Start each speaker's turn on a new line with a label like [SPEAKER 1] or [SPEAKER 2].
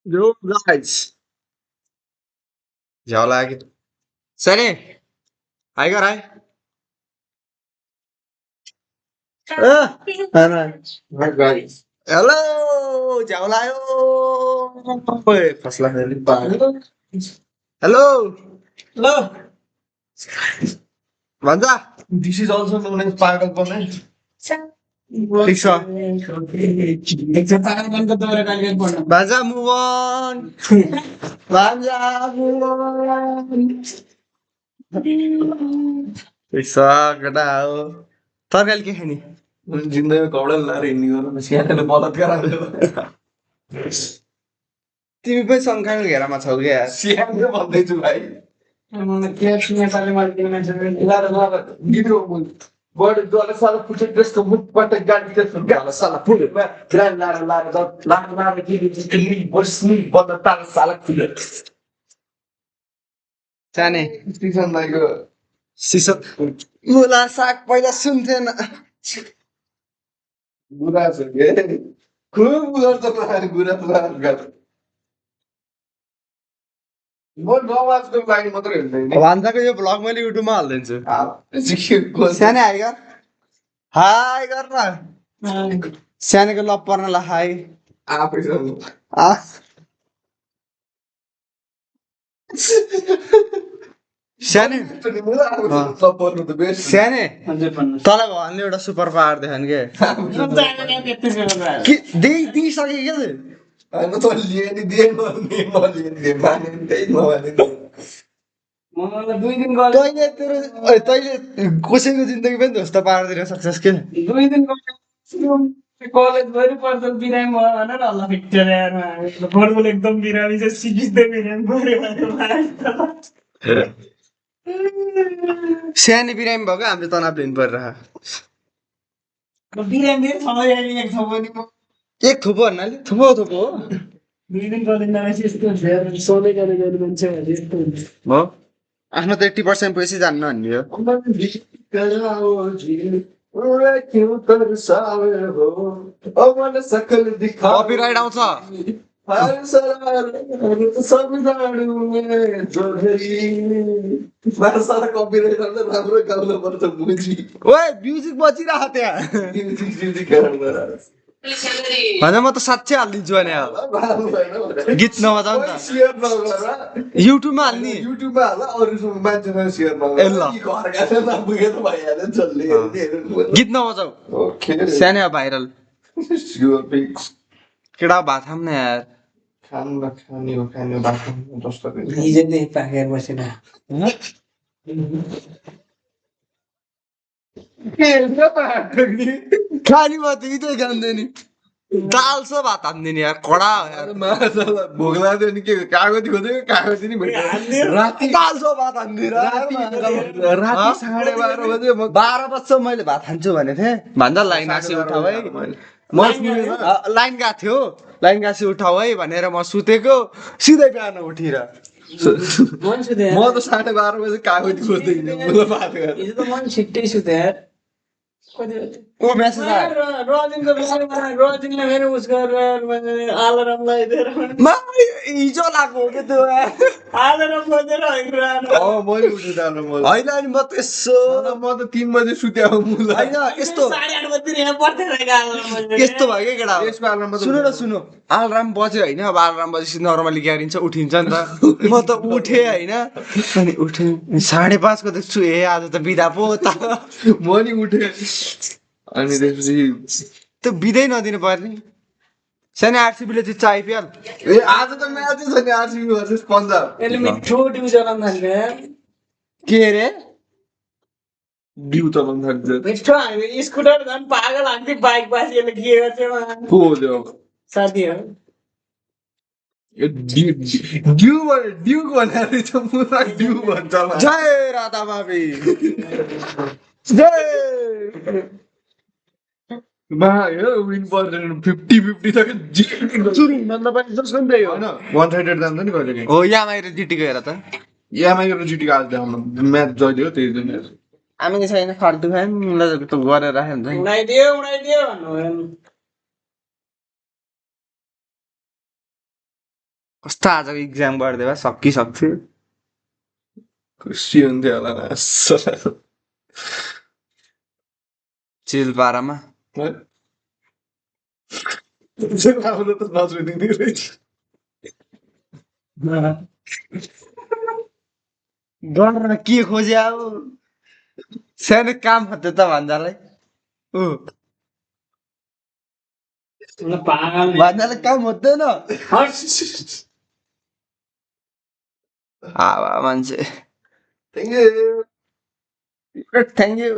[SPEAKER 1] Yo guys, जाओ लागे सनी हाय कर हाय हाय guys हेलो जाओ लायो ओए फसला है लिपा हेलो हेलो भन्छ this is also known as पागल पर्ने ठीक छ भान्जा move on भान्जा move on पैसा केटा हो तरकारी के खाने जिन्दगी कौडा लाएर हिँड्ने गर्नु स्याहारले बलात्कार तिमी पनि शङ्काको घेरामा छौ क्या स्याहारले भन्दैछु भाइ बढी डर साला फुटे त्यसको मुखबाट गाडी त्यसको गाला साला फुटे ग्रान्ड लाएर लाएर गिरी बस्नु बन्द ताल साला फुटे जाने स्टेसन दाइको सिसक मुला साग पहिला सुन्थेन गुरा छ के खुब गर्छ मलाई गुरा गर्छ म नवाजको लागि मात्र हेर्दैन भान्जाको यो भ्लग मैले युट्युबमा हाल्दिन्छु सानो हाई गर न सानोको लप पर्नलाई हाई साने साने तँलाई भन्ने एउटा सुपर पावर देखान के दिइसके क्या होइन त लिए नि दिए नलिए माने त्यही नमाने तैँले कसैको जिन्दगी पनि ध्वस्त पारिदिन सक्छस् के 2 दिन कलेज भरि पर्छ बिरामी भयो भनेर हल्ला फिक्चर फर्मुल एकदम बिरामी छ सिकिँदै बिरामी पऱ्यो सानो बिरामी भएको हामीले तनाव लिनु परिरहेको बिरामी छ एक थुपो भन्नाले थुपो हो 2 दिन कलेज यस्तो हुन्छ सधैँ गरेर मान्छे यस्तो हुन्छ आफ्नो त 80% पैसै जान्न भन्ने हो कपिराइट आउँछ राम्रो गाउनु पर्छ ओए म्युजिक बजिरहेको त्यहाँ भन्दा म त साँच्चै हालिदिन्छु भने गीत नबजाऊ नि त युट्युबमा हाल्ने गीत नबजाऊ सानो भाइरल केटा भात खाम न यार खानी बात इधर गंदे नहीं दाल से बात आंदी नहीं यार कड़ा यार भूख लगे नहीं कि कागज नहीं राती दाल से बात आंदी राती 12:30 बजे मैले भात खान्छु भने थे भन्दा लाइन आसी उठाऊ है म लाइन गएको थियो लाइन गासी उठाऊ है भनेर म सुतेको सिधै बिहान उठेर म त 12:30 बजे कागज खोज्दै हिँड्नु भात गरेर हिजो त मन छिट्टै सुते यार को मेसेज आयो रोजिङले मेरो उस गरेर अलार्म लगाइदिएर म हिजो लाग्यो के त्यो अलार्म बजेर मैले उठिदानु हैन अनि म त यसो म त 3 बजे सुते आउ मुला हैन यस्तो 8:30 बजे यहाँ पर्थ्यो अलार्म यस्तो भयो के केटा यसको अलार्म सुन्नु न सुन्नु अलार्म बज्यो हैन अब अलार्म बजेपछि नर्मली ग्यारिन्छ उठिन्छ नि त म त उठे हैन अनि उठे 5:30 को देख्छु ए आज त बिदा पो त म नि उठे अनि त्यसपछि त्यो बिदै नदिनु पर्ने सानो आरसीबीले चाहिँ आइपिएल ए आज त म्याच छ नि आरसीबी भर्सेस पन्जाब यसले मिठो ड्यु चलाउन थाल्छ के रे ड्यु चलाउन थाल्छ मिठो हामी स्कुटर झन् पागल हामी बाइक बासीले के गर्छ को हो साथी हो ड्यु भनेर चाहिँ मुला ड्यु भन्छ जय राधा भाभी जय मा यो विन पर्दैन 50-50 त सुरु भन्दा पनि जसको पनि हो हैन 1-3 जान्छ नि कहिले हो यामाई र जीटी गएर त यामाई र जीटी आज देखाउन म्याच जहिले हो त्यही दिन हामी छैन फाल्टु खायौँ ल त गरेर राखे हुन्छ उडाइदियो भन्नु कस्तो आजको इक्जाम गरिदियो भए सकिसक्थ्यो
[SPEAKER 2] खुसी हुन्थ्यो होला न
[SPEAKER 1] चिल पारामा
[SPEAKER 2] राम्रो त नजोडिने रहेछ
[SPEAKER 1] गरेर के खोज्या अब सानो काम थियो त भन्जालाई ऊ भन्जालाई काम हुँदैन हावा मान्छे
[SPEAKER 2] थ्याङ्क यू
[SPEAKER 1] थ्याङ्क यू